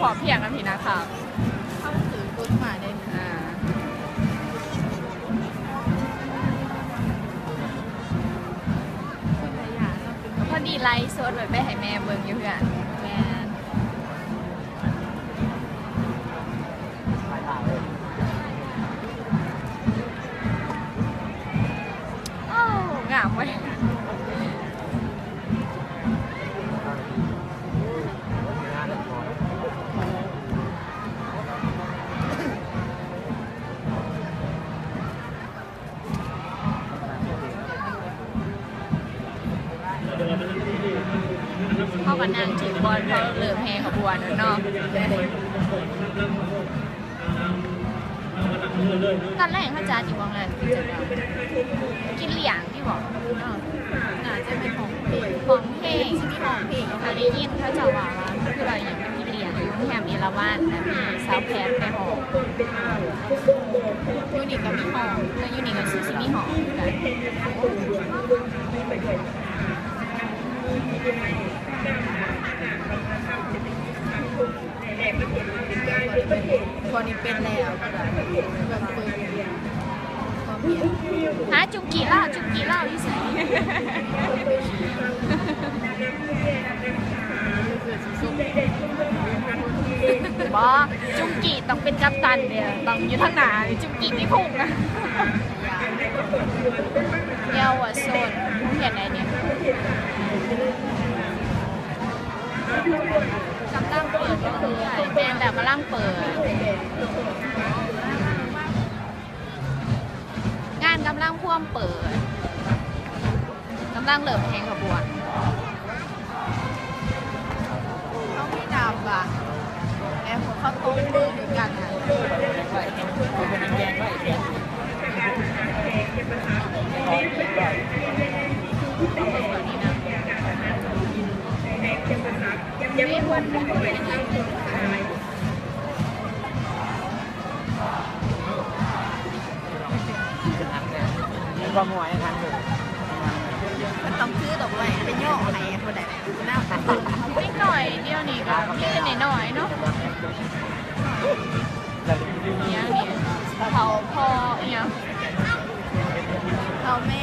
ພໍພຽງນຳພີ້ນະຄະ ເຮົາຖືກຸດມາເດ້ ອ່າ ພໍດີໄລຟ໌ສົດໄປໃຫ້ແມ່ເບິ່ງຢູ່ເຮືອນ ແມ່ນ. ໂອ້ ງາມເວີຍ. ເຮົາກໍນັ່ງຖືບ່ອນ ເພາະເລີ່ມແຫ່ຂະບວນແລ້ວເນາະ. ຕອນແລກເຮົາຈັດຢູ່ບໍ່ງານກິນຈັດວ່າ ກິນລ້ຽງຕິບໍ? ເນາະ ໜ້າຈະແມ່ນຮ້ອງເພງ ຮ້ອງເພງ ຊິມີຮ້ອງເພງ. ເຮົາໄດ້ຍິນເຂົາເຈົ້າວ່າ ວ່າຄືວ່າຫຍັງ ກິນລ້ຽງຢູ່ໂຮງແຮມເອລາວັນ ແລ້ວມີສາວແພດໄປຮ້ອງ. ຢູ່ນີ້ກໍມີຮ້ອງ ແຕ່ຢູ່ນີ້ກໍຄືຊິມີຮ້ອງຄືກັນ. ຕອນນີ້ເປັນແລ້ວ ຫາຈຸງກີ້ລາວ ຈຸງກີ້ລາວຢູ່ໃສ? ບໍ່ ຈຸງກີ້ຕ້ອງເປັນກັບຕັນເດ້ ຕ້ອງຢູ່ທາງໜ້າ ຈຸງກີ້ມີພຸງນະ. ເຍົາວະຊົນ ໂຮງຮຽນໃດນີ້? ກຳລັງເປີດບໍ່? ແມ່ນແລ້ວ ກຳລັງເປີດ ງານກຳລັງພວມເປີດ ກຳລັງເລີ່ມແຫ່ຂະບວນ. ເຮົາມີນາມວ່າ ແອບເຂົາຕົບມືໃຫ້ກັນນະ. ບໍ່ຮວຍຄັນເດີ ມັນຕ້ອງຖືດອກໄວ້ ໄປຍໍໃຫ້ຜູ້ໃດນຳ. ເດັກນ້ອຍດຽວນີ້ກໍມີແຕ່ນ້ອຍໆເນາະ. ອີ່ຫຍັງນີ້ ເຖົ້າພໍ່ອີ່ຫຍັງ ເຖົ້າແມ່